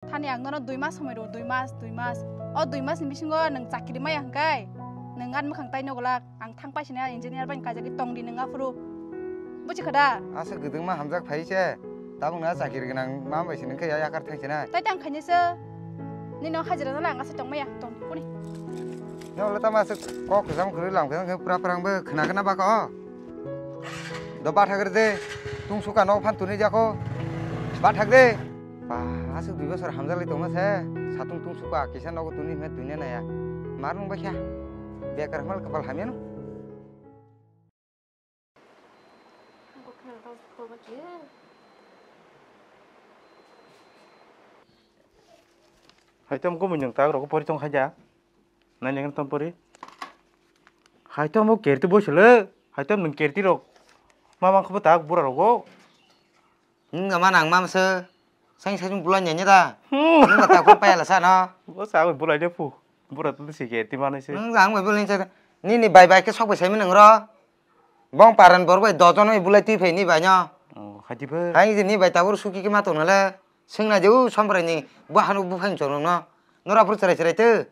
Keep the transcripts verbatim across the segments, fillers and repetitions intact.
Thani ang nono dui mas somoi rw, dui mas, dui mas. O dui mas ni bisingo nwng chakiri maya hwnkhe, nwng ani mwkhang tai nogolak. Ang thang paisina engineer bai kaijagwi tongdi nwng aphuru. Buchi kha da? Asa kwdwngma hamjak phai se. Tabuk na chakiri gwnang ma bai se nwng khe ya yakar thai se nai. Tai tang khainai se. Nini o hajira nala ang asa tongmaya tongdi kuni. No le tama se kok kwcham kwrwi lam khe pura pura ang bo khna khna ba ko. Do bathak rw de, tungsuk ano phan tuni jako. Bathak de. Ba, aswk dui bosor hamjaklai tongma se. Satung tungsuk a kisa nogo tuni hwnwi tuni naya. Mar wng bai kha. Bekar hwnma le kapal hamya no. Hai tamo kumui nwng tak rok pori tong khaja. Nai neng tam pori. Hai tamo kerti boi sele. Hai tam nwng kerti rok. Ma mang khe bo tak bura rogo. Nwng ama nang mam se. Sang sai chung bulai nya nya da. Hmm. Nwng ma tak paya la sa no. Bo sa bai bulai de pu. Bura tu si kerti manai se. Nwng jang bai bulai sa. Nini bai bai khe sok bai sai mi nwng ro. Bong paran borok bai dojon bai bulai twi phai ni bai no. Oh, hai di bo. Hai ni bai tabur suki khe ma tong nale. Swng nai de u Somprai ni bo hanu buphang chorong no. Nora phuru chwrai chwrai tw.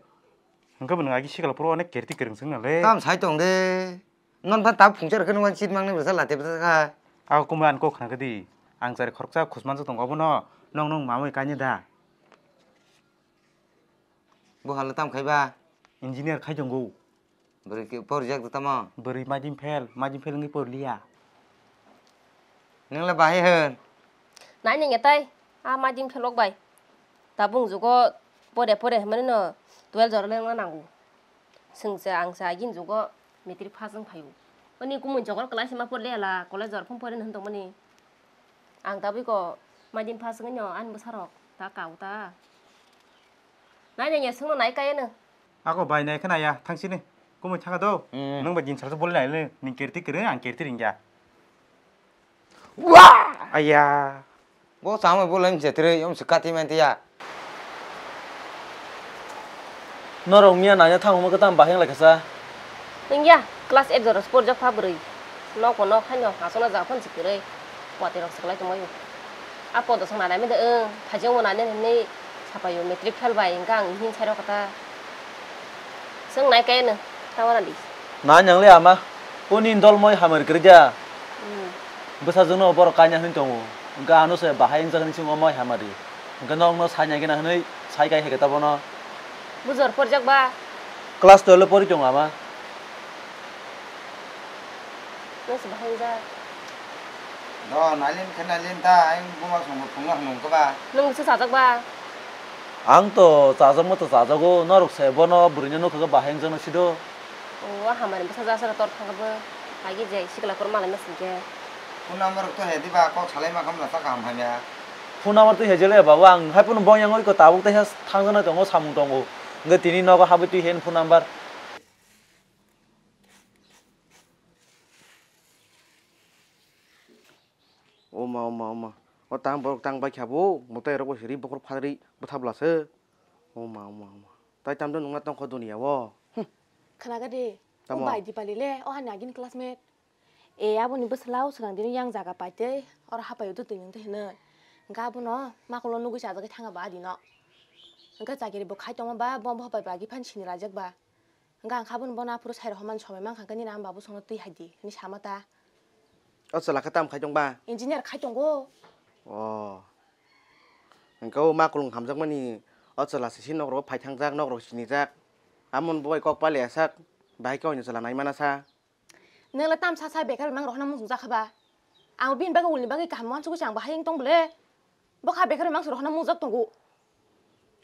Hwnkhe bo nwng agi sikla phuru onek kerti kwrwng swng nale. Tam sai tong de. Non phan tab phungsa rwkhe nung chit mang ni bwsa late bwsa kha. Ako kumui ani kok khna khe di. Ang chari khoroksa khusman sa tongo abono. Nong nong mamui kainwi da. Bo hala tam khai ba? Engineer khai tongo. Bwrwi khe porijak da tamo? Bwrwi madin fail, madin fail wngwi porliya. Nwng le bahai hwn? Nai nini tai, a madin fail rok bai. Tabuk jugo pore pore hwnmani no twelve jora le wngna nango. Chwng se ang se agini jugo matric pass wng phaio. Oni kumui jogor class ma porliya la, college jora phung pore hwn tongmani. Ang tabuk ko madin pass wngwi no ani bwsa rok ta kau ta. Nai nai ya swngno nai kaya no. Ako bai nai khna ya thang sini. Kumui thanga do. Hmm. Nung ba jin sarsa bol nai le ning kerti kere ang kerti ringya. Wah! Aya. Bo samai bol ang jetre yom se kati man tiya. Norok miya nanya thang mo katam baheng lai kasa. Wngya, class eight jora sport jak pha bwrwi. Nok bo nok haino, aswkno ja phone se kwrwi. Watwi rok se kwlai tongmani. A podo swng nanai mede wng, thajeng bo nani hinwi sapaio, matric fail bai, hwnkhe ang hin sai rok kata. Swng nai khe no, tamo nadi. Na nyang le ama, uni dol moi hamar kwrwi ja. Hmm. Bwsajwkno borok kanya hinwi tongo. Hwnkhe ano se bahai wngjaknai chwngno moi hamari. Hwnkhe nokno sai nai gana hinwi sai kai hai khe ta bono. Bujor porjak ba? Class twelve o pori tongo ama. Nwng se bahai jak. Do, nalin khe nalin ta, ayang buma songbo phungno hwnung khe ba. Nwng se sajak ba? Ang to chajakma to chajago, norok se bono bwrwino nukha khe bahai wngjakno sido. O, hamari bwsa jasaro tor thangkhe bo. Agi je sikla kor malai ma singkhe. Phone number to he diba, kok salai ma khamla ta kaham hamya. Phone number to he jele baba, ang hai phone bong yang oi ko tabuk ta he thangjaknai tongo, samung tongo. Hwnkhe tini nogo habwi twi he phone number. O ma, o ma, o ma. O tang borok tang bai kha bo, mwtai rok bo siri bokhor pharwi bwtha bwla se. O ma, o ma, o ma. Tai tam do nungna tong kho duniya o. Hm. Khna ga de. Tamo? O bai Dipali le, o hani agini classmate. E, aboni bwsla o swkang dini yang jaga pai tei, oro hapai o twi nwng twi hwnwi. Hwnkhe abono makulo nugwi chajagwi thanga ba adino. Hwnkhe chakiri bo khai tongma ba, bo bo hapai ba agi phan sini laijak ba. Hwnkhe ang kha bono, bono aphuru sai rw hwnmani somai mankha, hwnkhe nini ama babu songno twi hai di, hwnwi sama ta. O chwla khe tamo khai tong ba? Engineer khai tongo. O. Hwnkhe o makulung hamjakmani o chwla sisi nok rogo phai thangjak, nok rok sinijak. Amoni bo bai kok paliya sak, bahai khe oini chwla nai mana sa. Nwng le tamsa sa bekar mang rohorna muchung jakha ba? Ang bini bagwi ulni bagwi kaham wansugwi se ang bahai wng tong bole. Bo kha bekar mang rohorna mujak tongo.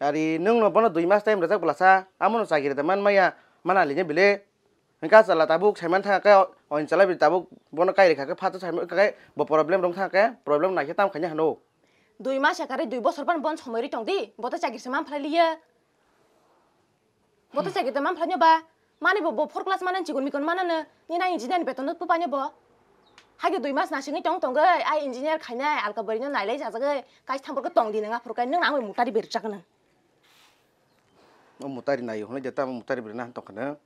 Ari nwng no bono dui mas time rwjak bwlasa, amo no chakiri da man maya, mana lini bile. Hwnkhe a chwla tabuk saiman thang khe, o chwla bini tabuk bono kai rikha khe, phato saiman khe bo problem rwng thang khe, problem naikhe tam khaina hano. Dui mas ya karwi dui bosor pan bon somoi ri tong di, bo to chakiri se man phlai liya. Bo to chakiri to man phlai nyo ba. Mani bo, bo four class manani chikon mikon manano. Ni na engineer ni beton no pupa nyo bo. Hage dui mas na singwi tong tong gwi, ai engineer khainai, alka bari no nailai chajagwi, kai thang porkhe tong di nang aphuru kai, nung nang mutari berjak nang. O mutari nai hwnwi de ta mutari beri na tong khana.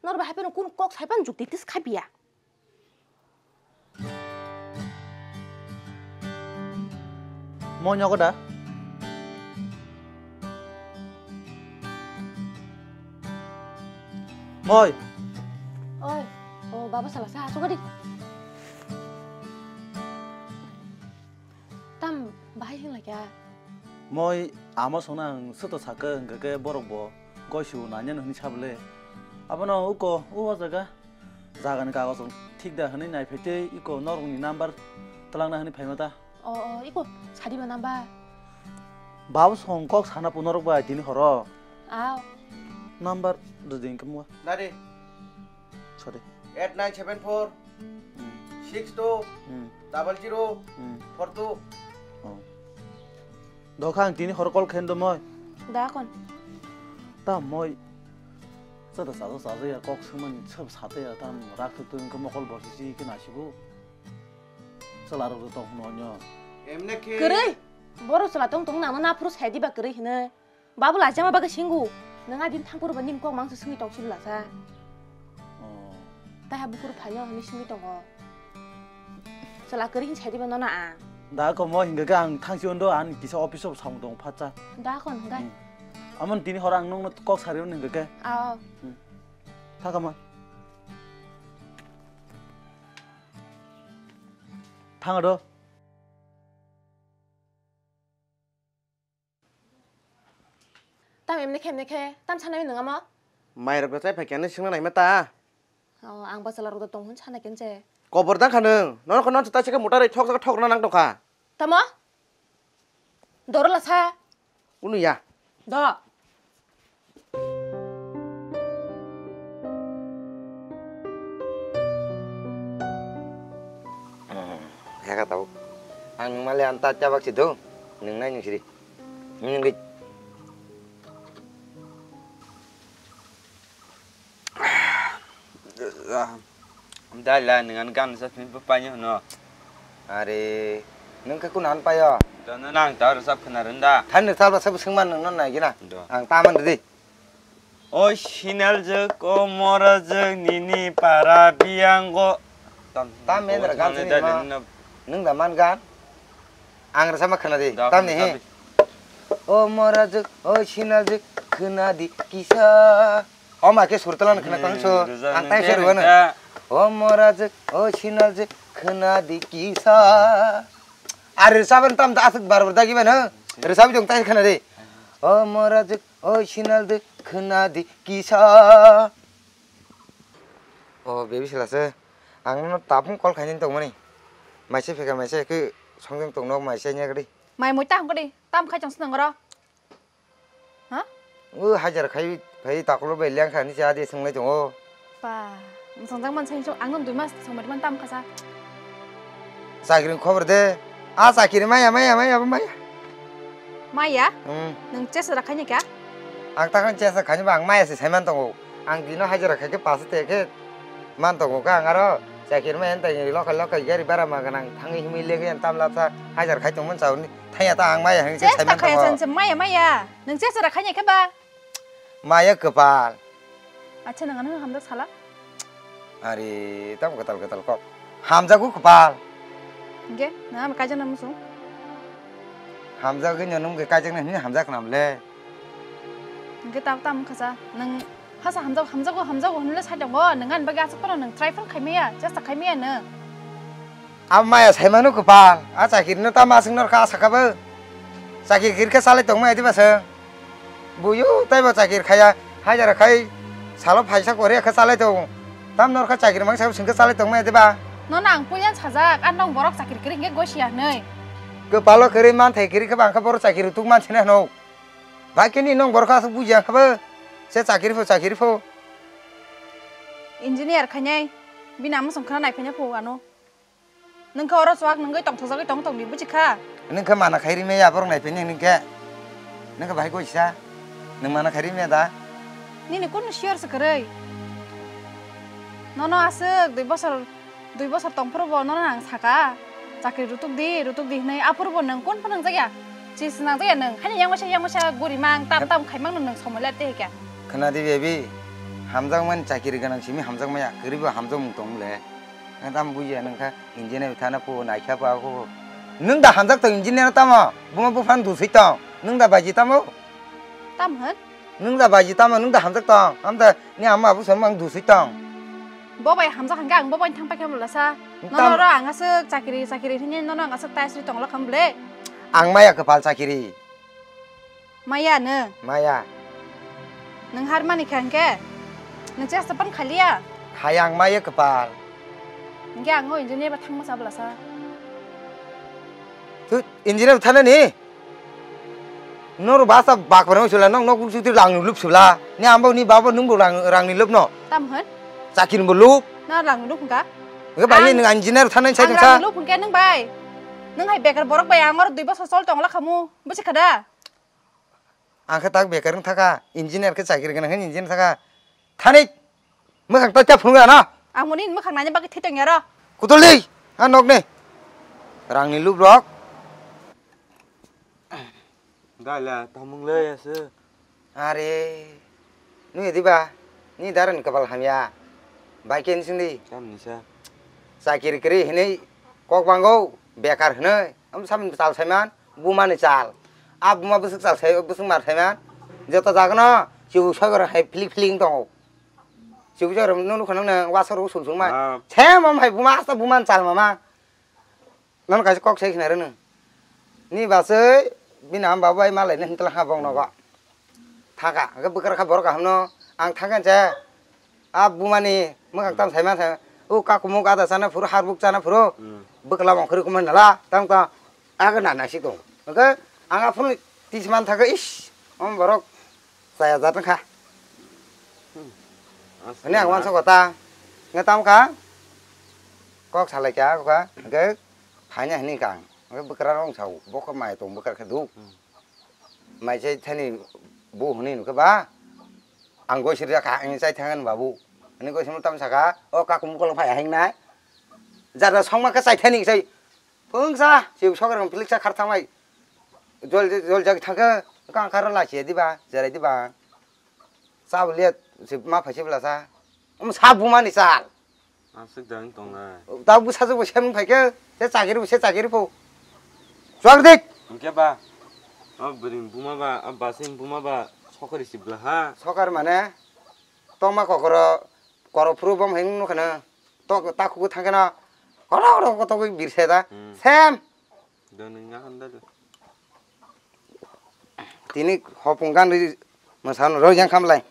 Nor bahai phano kun kok sai pan jukti tis khabiya. Mo nyogo da? Moi. Oi. O baba sala sa asuk di. Tam bahai hing lagi. Moi amo sona ang suto saka hingke ke borok bo goisu nanya no hini sabule. Abono uko o jaga. Jaga ni kagos thik da hini nai phaite iko norok ni number talangna hini phaima ta. O, o, iko sadi ba number. Babu song kok sana punorok bai tini horo. Aw. Number do ding kemwa. Dadi. Sorry. Eight nine seven four Hmm. six two Hmm. double zero Hmm. four two. Oh. Dokha ang tini horo call khen do moi. Da kon. Ta moi. Sada sada sada ya kok sumani sab sate ya tam rak tu tu ke mokol bosi si ke nasibu. Salarok tong no nyo. Emne khe. Kwrwi. Boro chwla tong tong nangno naphuru sai diba kwrwi hino. Babu lajama bagwi singu. Nwng a din thangphuru ba nim kok mangsa swngwi tong sibla sa. Oh. Taiha bukur phaino hwnwi swngwi tongo. Chwla kwrwi hin sai diba nono ang. Da ko mo hinga khe ang thangsi undo an kisa office o samung tong phatsa. Da ko hinga. Hmm. Amon tini hor ang nongno kok sari undo hinga khe. Ah. Hmm. Thakama. Thang do. Tam emne khe, emne khe, tam sanai nung amo? Mai rok chai phai khe, nung singna naima ta? Oh, ang bachwla rok tong hwn sana khe nche. Kobor dang kha nung, nono khe non ta chikhe muta rwi thok thok na nang tong kha. Tamo? Doro lasa. Unu ya. Do. Heka tau. Ang nung mali anta chabak si do. Nung nai nung siri. Nung nung. Dala nung an gan sa pin pa pa nyo no. Are nung ka kun an pa yo. Dono nang ta ro sab khna renda. Than nung sal ba sab sung man nung non nai gina. Do. Ang ta man di. O sinal jwk, o mora jwk, nini para biyango. Tam, tam men ra gan sini ma. Nung da man gan. Ang rasa ma khna di. Tam ni he. O mora jwk, o sinal jwk, khna di kisa. O ma khe surtalan khna tang so. Ang tai se ruwa na. O mora jwk, o sinal jwk, khna di kisa. Are rasa ban tam da asuk bar bar da giban ha. Rasa bi dong tai khna di. O mora jwk, o sinal jwk, khna di kisa. O baby sila se. Ang no tapung call khaini tongmani. Maise pheka maise khe songjang tongno maise nya gadi. Mai moi ta hongkadi. Tam khai chong snang ro. Ha? O hajar khai khai taklo bai leng khani cha de songlai tongo. Pa, msongjang man sai chong ang no dui mas songmari man tam khasa. Chakri khobor de. A chakri maya maya maya maya. Maya? Hmm. Nung chesa rakhani kya? Ang takhan chesa khani ba ang maya se saiman tongo. Ang dino hajira khaikhe pasa te khe man tongo kha ang aro chakiri ma entai lokai lokai gari bara ma ganang thangwi himwi legwi ang tamla sa hajar khai tongmani chauni thaiya ta ang maya hwnwi se saiman tongo. Chesta khaya chan se maya maya. Nung chesta ra khanya khe ba? Maya kwpal. Acha nang ano hamjak sala? Ari tam kwtal kwtal kok. Hamjago kwpal. Ge, nang ano kaijak na musung? Hamjagwi no nung ge kaijak na hwnwi hamjak nam le. Hingke tabuk tamo kha sa, nwng hasa hamjak, hamjago, hamjago hwnwi le sai tongo, nwng ani bagwi aswk phano nwng try phano khai maya, chesta khai maya nwng. Abo maya sai mano kwpal, a chakiri no tamo aswk norkha a saka bo. Chakiri khe chalai tong maya diba se? Buyu tei bo chakiri khaya, hajar khai salo phaisa kori khe chalai tongo. Tam norkha chakiri mangsa bo singkhe chalai tong maya diba? Nono ang puila sajak, a nong borok chakiri kwrwi hingke gosiya hwnwi. Kwpalo kwrwi manthai kwrwi khe bangkha borok chakiri tuk mansina hwno. Bai khe ni nong borok aswk bujiya kha bo. Se chakiri pho, chakiri pho. Engineer khainai, bini amo song khna nai phainya pho ano. Nwng khe oro chuak nwngwi tongthokjagwi tong tongdi buji kha. Nwng khe mana khai rimaya borok nai phainya nwng khe. Nwng khe bahai koi sa. Nwng mana khai rimaya da? Nini kunu sure se kwrwi. Nono aswk dui bosor Dui bosor tong phuru bo nono ang saka, chakri rutuk di, rutuk di hwnwi, aphuru bo nwng kun phano nangjakya? Chi se nangjakya nwng, haino yang masa, yang masa guri mang, tam tam khai mangno nwng somoi lai tei kya? Khna di baby, hamjakmani chakri gwnang simi hamjakmaya, kwrwi bo hamjakmung tong le. Ang tam bujiya nwng kha, engineer thana phu, naikha phu ako. Nwng da hamjak tong engineer tamo, buma buphang dusui tong, nwng da baji tamo? Tam hwn? Nwng da baji tamo, nwng da hamjak tong. Amda ni ama abu samang dusui tong. Bo bai hamjak hangke ang bo bai thang paikha mula sa. Tam- Nono ro ang aswk chakiri, chakiri hinwi nono ang aswk tai sri tongla kham ble. Ang maya kwpal chakiri. Maya no? Maya. Nwng har mani kha hangke? Nwng chesta pan khaliya? Khaya ang maya kwpal. Hangke ang o engineer ba thangma sa bwla sa. Tu engineer thana ni? Noro basa bak parang sula, nok nok sutri rang lup sula. Ni ambo ni babo nungbo rang, rang ni lup no. Tam hwn? Chakiri bo lup. Na rang lup hwnkha? Hwnkhe bai ang, nwng engineer thanai sai ang tongsa. Rang lup hwnkhe nwng bai. Nwng hai bekar borok bai ang oro dui bosor chol tongla khamu. Buchi khada? Ang khe tak bekar wng thaka, engineer khe chakiri gwnang khe engineer thaka. Thani mwkhang ta cha phunukya na. Ang muni mwkhang naina bagwi thwi tongya ro. Kutuldi, ha nokni. Rangni lubrok. Dala, tamung le ase. Are, nui diba, ni daran kapal hamya. Bai ken singdi. Tamni sa. Chakiri kiri hinui kok bango, bekar hinui. Am samin chal saiman, buma ni chal. A buma bwswk chal sai, bwswk mar saiman. Joto jagano, chibu sogor hai phili phili wng tongo. Chibu sogor nunu khonang nang wasor usul sung mai. Ah. Sem am hai buma asta buma ni chal mama. Nono kaisa kok sai khna rwno. Ni basai bini ham babu bai malai ni hintla ha bong nogo. Thaka, hwnkhe bwkra kha borok kaham no ang thangkha se. A bumani mwkhang tam saima sai. O kakumuk ada chana phuru, harbuk chana phuru. Hmm. Bwkla mong khri kumani nala, tang ta aga na nasi tong. Hwnkhe ang aphuru tisman thaka is, om borok chaya jat wngkha. Hmm. Ani ang wansa kota. Nge tam kha? Kok salai kya kha? Hwnkhe phaina hini kang. Hwnkhe bwkra rong sao. Bokho mai tong bwkra khe duk. Hmm. Mai chai thani bo hwnwi nukhe ba, ang goi sirja kha, ang chai thang ani babu. Ani goi simo tam saka, o kakum kolong phai hang nai. Jara songma khe chai thani chai. Phungsa, si sokar ang pilik sa khar thang mai. Jol, jol jag thang khe, kang khar la che diba, jerai diba. Sa buliya, si ma phai se bla sa. Um sa buma ni sal. Aswk da wng tongnai. Ta bwsajwk bo sem phai khe, se chakiri bo se chakiri pho. Chuak dik. Hwnkhe ba, a bwrwini buma ba, a basini buma ba, sokari si bwla ha. Sokar mane, tongma kokoro, koro phuru bom hai wng nukha na. Tok, ta khubu thang khe na, koro koro kotogwi birse da. Hmm. Sem. Tini hopung gan ri mwsano roi yang khamlai.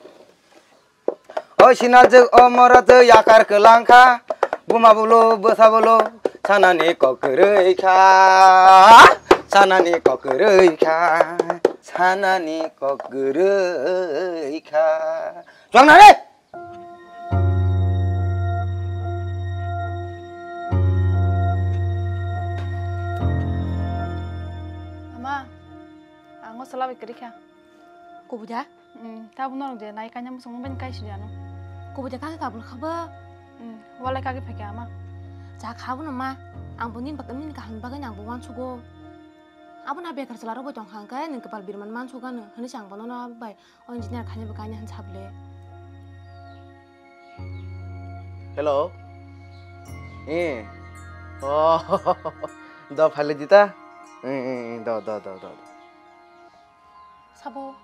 O sinal jwk o mora jwk yakar kwlang kha. Buma bolo bwsa bolo sanani kok kwrwi kha. Sanani kok kwrwi kha. Sanani kok kwrwi kha. Chuang na re. Ama, ang o sala bai kwrwi kha. Kubui da? Hmm, tabuk norok je nai kanya muchung mobile kai sidi ano. Kubui da kha kabul kha ba? Hmm, walai kagwi phai kha ama. Cha kha bo no ma, ang bo nini bak-, nini kaham bagwi no ang bo uansugo. Abo na bekar chwla rok bai tong kha hwnkhe nwng kwpal birman mansugo ano, hwnwi se ang bono no bai O engineer khaina bo kaina han sable. Hello. Eh. Oh. Do phale dita. Eh, eh, eh, do, do, do, do. Sabo.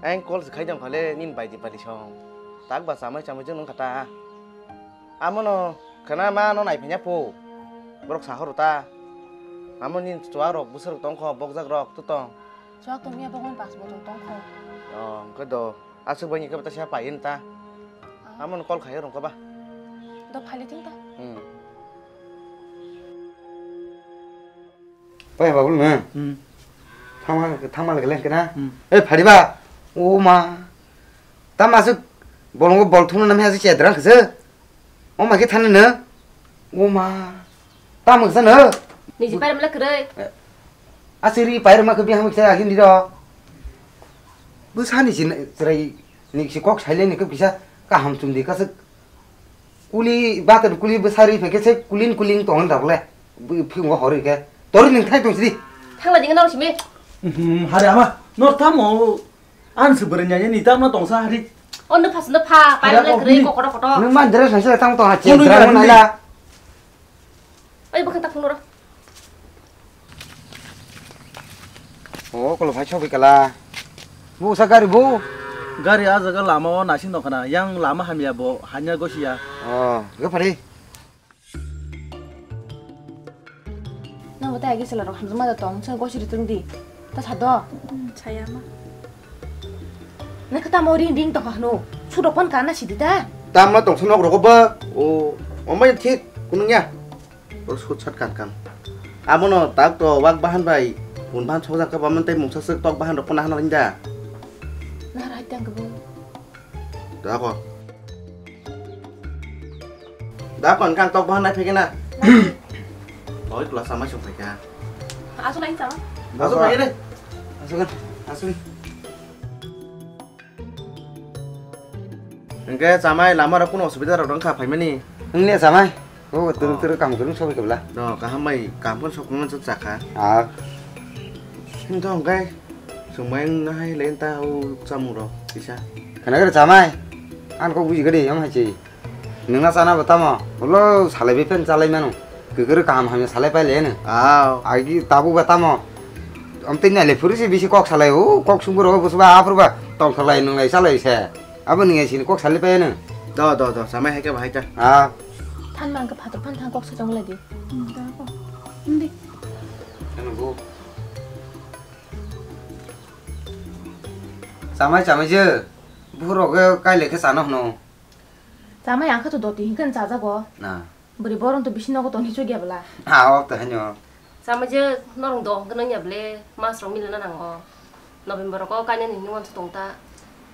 Ang call se khaidam phale nin bai di pali song. Tak ba chamai chamai jeng nang kata. Amono khana ma no nai phinya po. Borok sahoro ta. Amo nin chuak rok bwswk tong kho bokjak rok tu tong. Chuak tongya bokon pas botol tong kho. Oh, hwnkhe do. Aswk bai ni khe ta siya pai ta. Ah. Amo no call khai rong kha ba. Do phali thung ta. Hmm. Pai ba bul na. Hmm. Thangma thangma le le kena. Hmm. Eh phari ba. O ma. Ta ma aswk bolong bol thung na me aswk chedra khe. O ma khe thani no. O ma. Tamo kisa no? Niji pairwmla kwrwi. Asiri pairwma khe biham kisa agini ro. Bwsani si chwrai ni si kok saile ni kisa kaham chumdi kaswk. Kuli batar kuli bwsari phai khe se kulin kulin tongon da bole. Phingo hori khe. Tori ning thai tong sidi. Thangla jinga nang simi. Hari ama nor tamo. An se bwrwi nyanya ni tamno tongsa hari. O no phas no pha, pai no kwrwi kokoto koto. Nwng man dress naisle tang tong ha che dress naila. Oi bwkhang ta phunuro. O kolo phai sogwi kala. Bu sa gari bu. Gari ah jaga lama o naising tongkha na, yang lama hamya bo hanya gosia. Oh, ga phari. Nang bo tai agi sala rok hamjama da tong, sa gosi ri tong di. Ta sa do. Hmm, saya ma. Na kata mo ring ring tong hano. Su rok pon kana sidi ta. Tam na tong sa nok rok ba. O, o mai thik kunung ya. O sut sat kan kan. Abono tak to wak bahan bai. Bun bahan sojak ka baman tai mungsa sek tok bahan rok pon hano rinda. Na rai tang kebo. Da ko. Da ko, engkang tok bahan nai phai khe na. Oi, kelas sama sung phai kha. Asuk lai sama. Asuk phai khe de. Asuk, asuk. Engke chamai lama rok kuno osubida rok wngkha phaimani. Wngya chamai. O, turuk, ah, turuk kam turuk sobai kebla. No, kaham bai kam phano sok man chakha. Ah. Hingtong kai. Sumai wngna hai le ta o chamung rok kisa. Khana khe chamai. Ang kok buji gadi, yang hai chi. Nungna chana ba tamo. Ulo salai be pen chalai mano. Kikir kaham hamya salai pai le no. Aw. Agi tabu ba tamo. Om tin na le phuru si bisi kok salai o, kok sumbu ro busu ba apru ba. Tong salai nung lai salai se. Abo nung sini kok salai pai no. Do, do, do. Chamai hai khe ba hai ta. Ah. Than mang khe phator phan thang kok sa chong lai di. Hmm, da ko. Hindi. Ano go. Chamai, chamai je. Buhrok khe kaile khe chana hwno. Chamai ang khe to doti hinkhe chajago. Na. Bwrwi borok to bisi nogo tongni chukya bwla. Ha, o to hanyo. Chamai je norong do hinkhe nangya bwle mas rok milina nango. November rok o kainani hinwi uansuk tong ta.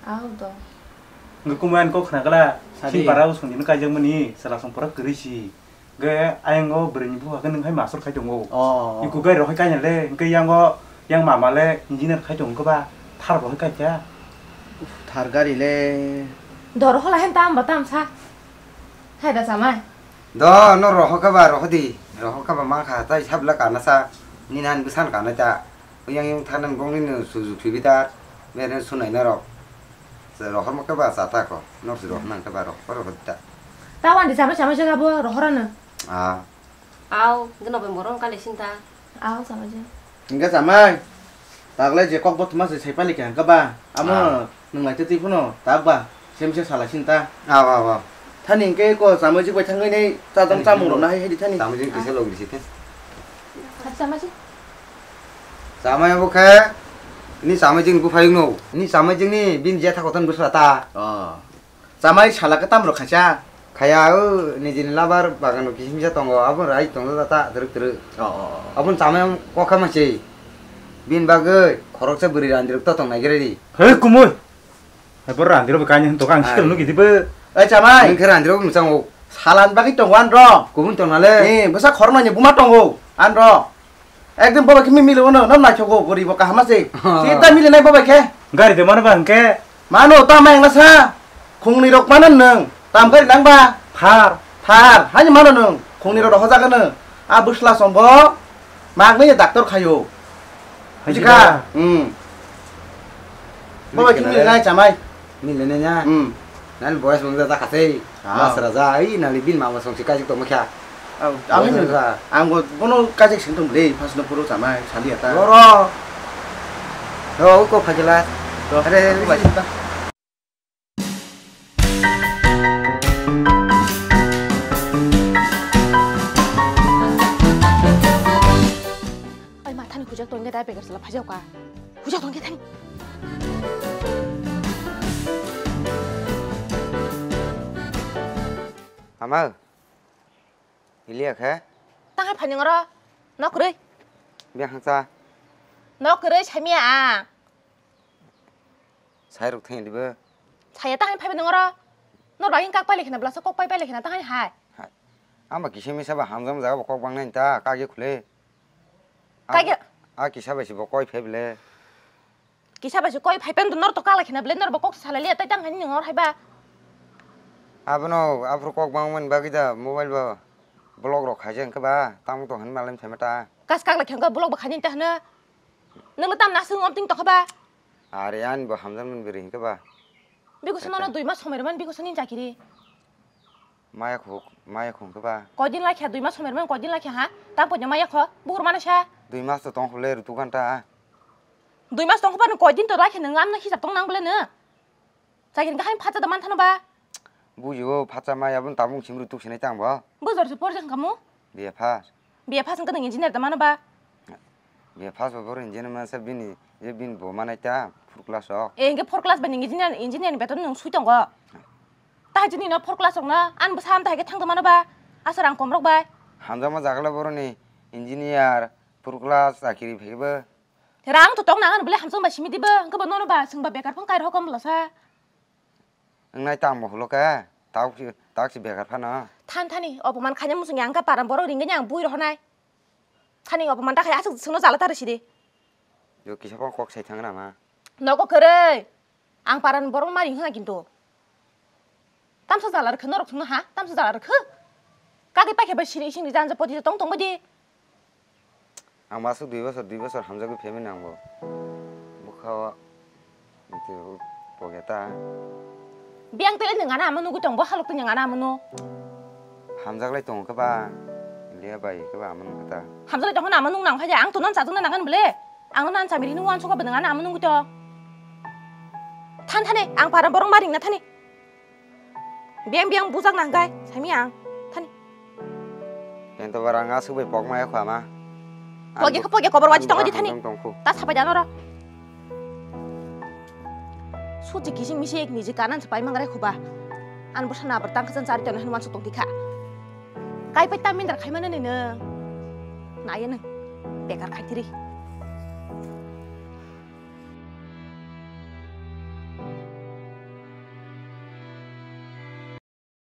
Aw do. Ngi kumui ani kok khna kala. Sadi. Sing para usung dino kaijak mani sala song pora kwrwi si. Ge ayang o bwrwi ni buha khe nung hai mastor khai tongo. Oh. Iku gai rok hai kainale, hingke yang o, yang mama le engineer khai tongo ba, thar bo hai kaikha. Thar gari le. Dor hola hen tam ba tam sa. Hai da chamai. Do, no roho ka ba, roho di. Roho ka ba ma kha, tai sabla kana sa. Ni nan bwsan kana ta. Yang yang thanan gong ni no sujuk sibi ta. Bene sunai na rok. Se rohor ma ka ba sa ta ko. Nor si roh nang ka ba roh, roh ta. Ta wan di chamai chamai jaga bo rohor ano. Ah. Aw, hingke November wng kale sinta. Aw, chamai je. Hingke chamai, tagle je kok bo thuma se sai pali khe hingke ba, amo, ah, nwng lai twi phano tak ba, sem se salai sinta. Aw, aw, aw. Thani hingke ko chamai je bai thangwi nei chajang. Thani chamung hingke rok na hai hai di thani. Chamai je kisa log di si thani. Chamai je. Chamai abo khe, ni chamai je ni buphai wngno, ni chamai je ni bini jetha kothon bwsla ta. Oh. Chamai sala khe tamrok khaisa? Khaya o, nijini labar bagano kisimisa tongo, abo rai tongo ta twrwk twrwk. Oh, oh, oh. Aboni chamai kokha mase. Bini bagwi khoroksa bwrwi randirok to tong naigrari. He kumui. Hai bor randirok bo kainwi hwn tokha ang sikal nugi dibo. Ai chamai. Nung khe randirok mwchang o. Salan bagwi tongo anro. Kubun tong nale. Eh, bwsa khoroknwi buma tongo anro. Ekdom bobai khe mi mili wano, no naithogo, bwrwi bo kaham se. Oh. Chita mili nai bobai khe. Gari de mano ba hwnkhe? Mano, ta mai wngna sa. Khungni rok mano nwng. Tam gari nang ba? Thar. Thar. Hani mano nwng. Khungni rok hoja gano. A bwsla sombo. Magni doctor khayo. Hai. Bujikha? Jika. Hmm. Bobai khe mili nai chamai. Mili nai ya? Hmm. Nani boyas mungsa ta khasei. Ah. Mas raja, ai, nali bin mama song si kaijak tongma kha. Ang, ang, ang bo bono kaijak sing tong le, pas no puro chamai, sali ata. Oro. Ro, ko phagila. To, are, ko bai ta. Ai, ma, thani hujak tong ge dai, begar sala phajau ka. Hujak tong ge thani. Ama, ilia khe? Tangai phani ngoro, nok rui. Bia hangsa. Nok rui samia a. Sai rok thang dibo. Saya tangai phai ngoro. Nor bagin kak pai lekhena, blasa kok pai pai lekhena, tangai hai. Hai. Ama kisa misa ba hamjam jaga bo kok bang nai ta, kage khule. Kage. A kisa bai si bo koi phai bele. Kisa bai se koi phai pen nor to kala khina bele nor bo kok salai le tai tang hani nor hai ba. Abono aphuru kok bang man bagwi da mobile bo block rok khaijak hwnkhe ba tamo tong hwn malai phaima ta. Kas kak lai khe hwnkhe block bo khaini ta hwno. Nang le tam nasung om ting tokha ba. Are ani bo hamjak man bwrwi hwnkhe ba. Biko sono no dui mas somai rwmani biko soni jakiri. Maya khuk, maya khuk hwnkhe ba. Koi din lai khe dui mas somai rwmani koi din lai khe ha? Tang poito maya kho, bukur mano sa. Dui mas to tong hwle rutuk ganta. Dui mas tong khe ba nwng koi din to lai khe nwng amno hisab tong nang bole nwng. Chakiri hwnkhe hain phatsa da manthano ba? Bujibo phatsa ma yabon tabung simru tuk sinai tang bo. Bujor se porjak hwnkha mu? B A pass. B A pass hwnkhe nwng engineer da mano ba? B A pass bo boro engineer mansa bini, je bini bo manai ta four class rok. E hwnkhe four class bai nwng engineer, engineer ni beton nwng sui tongo. Tahai chini no four class rok no, an bwsa am tahai khe thang tongmano ba, aswk rang kom rok bai. Hamjakma jaga le boroni engineer, four class chakiri phaibo. Rang to tong nangan bole hamjakma simi dibo, hwnkhe bo nono ba, chwng ba bekar phang kai rok kom bwlasa. Wngnai tamo hulo khe, tak si, tak si bekar phano. Than thani, opoman khaina muchung yang khe paran borok ringani ang bui rohonai. Thani opoman ta khai aswk chwngno jala ta rwsidi. Yo kisa phang kok sai thang rama. Nogo kwrwi. Ang paran borok ma ring hwna kintu. Tamsa jala rwkha norok thungno ha? Tamsa jala rwkha? Kagwi paikha bai siri singri janja poti tong tong baidi. Ang masuk dui bosor, dui bosor hamjagwi phaimani ang bo. Bukha o, bwtwi bo pokya ta. Biyang tele nwng ana ama nugwi tong, bo halok tele nwng ana ama nu. Hamjaklai tongo khe ba, liya bai khe ba ama nugwi ta. Hamjaklai tongo na ama nung nang phai de, ang to non chajakna nangan bole. Ang non chamiri hinwi uansukha bo nwng ana ama nugwi tong. Than thani, ang para borok ma ringna thani. Biyang biyang bujak nang kai, sami ang. Thani. Yang to barang asuk bai pok maya khwa ma. Pogya khe pogya kobor waji tongo di thani. Tong tong khu. Ta sapai jano ro. Suji kising misik niji kanan sapai mangrai khuba. An bwsa na abar tang khasan chari tong hinwi uansuk tong di kha. Kai pai ta mindar khai mano ni nung. Naya nung. Bekar khai tiri.